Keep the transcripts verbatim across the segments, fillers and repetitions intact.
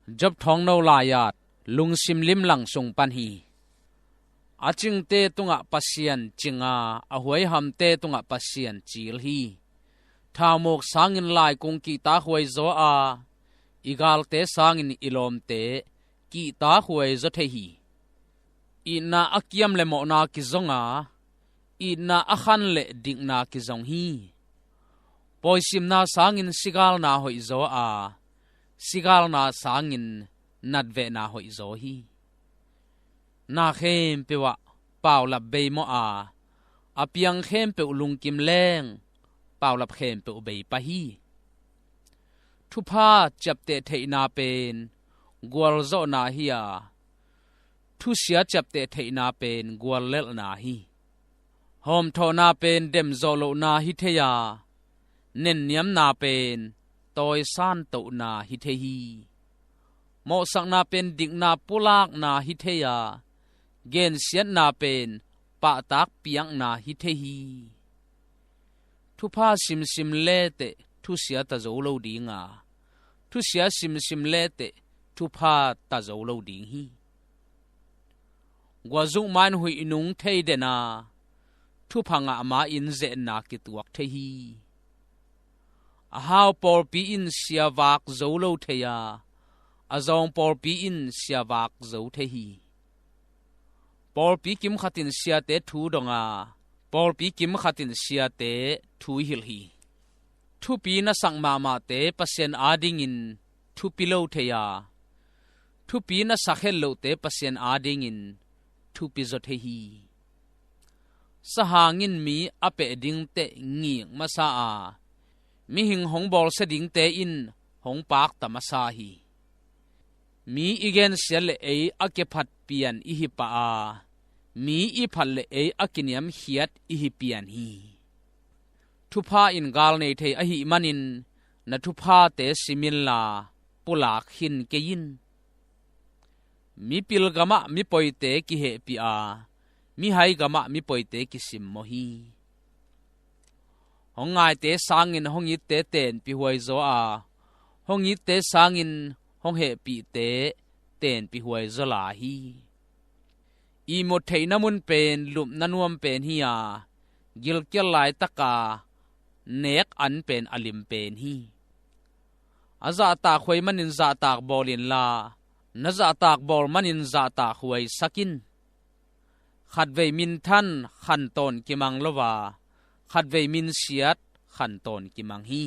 Job thawngno lai-at lungsim limlang sung pan hi. A cingte tungah Pasian cinga, a huaihamte tungah Pasian cil hi. Thaumuk sangin laikung kihtakhuai zaw a, i galte sangin i lawmte kihtakhuai zaw thei hi. Itna a kiam le mawhna kizong a, itna a khan le dikna kizong hi. Pawisimna sangin sigalna hoih zaw a, sigalna sangin natvehna hoih zaw hi. Na khempeuh ah paulap beimawh a, a piang khempeuh lungkim leng paulap khempeuh bei pah hi. Thupha ciapteh theihna pen gualzawhna hi a, thusia ciapteh theihna pen guallelhna hi. Hawmthawhna pen demzawh lohna hi thei a, nenniamna pen tawisan tohna hi thei hi. Mawhsakna pen dikna pulakna hi thei a, gensiatna pen pahtak piakna hi thei hi. Thupha simsim leteh thusia ta zo lo ding a, thusia simsim leteh thupha ta zo lo ding hi. Guazuk ma in huih nung thei den a, thupha ngah ma in zetna kituak thei hi. A hau pawlpi in siavak zo lo thei a, a zawng pawlpi in siavak zo thei hi. Pawlpi kimkhat in siate thu dong a, pawlpi kimkhat in siate thu hilh hi. Thupi na sak mahmahte Pasian adingin thupi lo thei a, thupi na sak het lohte Pasian adingin thupi zaw thei hi. Sahang in mi a peh dingteh ngik masa a, mihing hong bawlsia dingte in hong pakta masa hi. Mi i gensiat le ei a kiphat pian i hi pah a, mi i phat le ei a kiniamkhiat i hi pian hi. Thupha in gal nei thei ahih manin na thuphate sim inla pulak khin kei in. Mipil gamah mipawite kihehpih a, mihai gamah mipawite kisimmawh hi. Hong ngaite sangin hong itte tenpih huai zaw a, hong itte sangin hong hehpihte tenpih huai zaw lai hi. Ihmut theihna mun pen lupna nuam pen hi a, gilkial laitaka nek an pen a lim pen hi. A zahtak huai manin zahtak bawl inla, na zahtak bawl manin zahtak huaisak in. Khatvei minthan khantawn kimang lo a, khatvei minsiat khantawn kimang hi.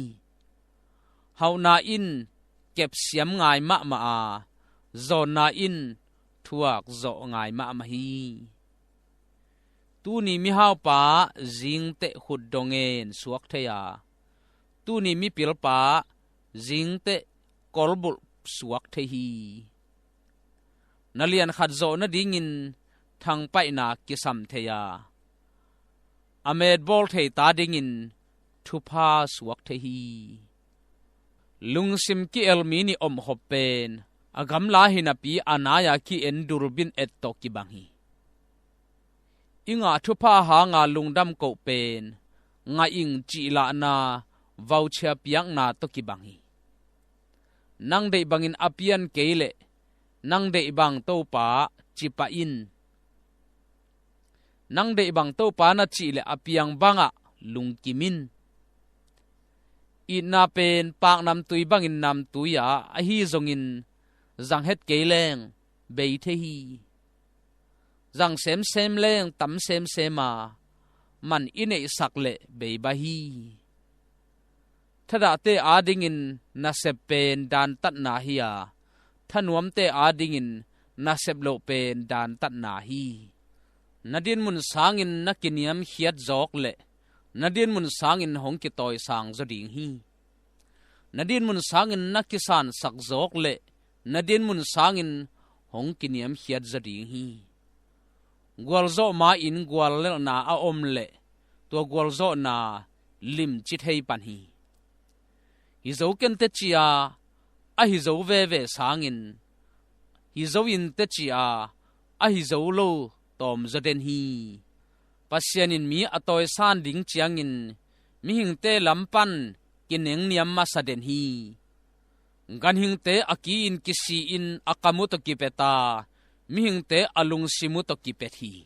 Hauhna in kepsiam ngai mahmah a, zawnna in thuak zawh ngai mahmah hi. Tuni mihaupa zingteh khutdong en suak thei a, tuni mipilpa zingteh kolbulh suak thei hi. Na lian khat zawh nadingin thangpaihna kisam thei a, a metbawl thei ta dingin thupha suak thei hi. Lungsim ki-el mi nih omkhop pen a gamla hi napi a nai-a ki-en durbin et tawh kibang hi. I ngah thupha hanga lungdam koh pen ngah ing cihlahna voucher piakna tawh kibang hi. Nang deih bangin a pian kei leh nang deih bang Topa cipah in. Nang deih bang Topa na cih leh a piang bangah lungkim in. Itna pen paknamtui bangin namtui a, ahi zongin zang het kei leng bei thei hi. Zang semsem leng tam semsem a, man i neihsak leh bei bah hi. Thadahte adingin nasep pen dantatna hi a, thanuamte adingin nasep loh pen dantatna hi. Na dinmun sangin na kiniamkhiat zawk leh na dinmun sangin hong kitawisang zaw ding hi. Na dinmun sangin na kisansak zawk leh na dinmun sangin hong kiniamkhiat zaw ding hi. Gualzawh ma-in guallelhna a om leh tua gualzawhna limci thei pan hi. Hi zo ken teci a, a hi zo veve sangin hi zo in teci a, a hi zo lo tawm zaw den hi. Pasian in mi a tawisan ding ciangin mihingte lam pan kinengniam masa den hi. Ganhingte a ki-in kisi-in a kam uh tawh kipet a, mihingte a lungsim uh tawh kipet hi.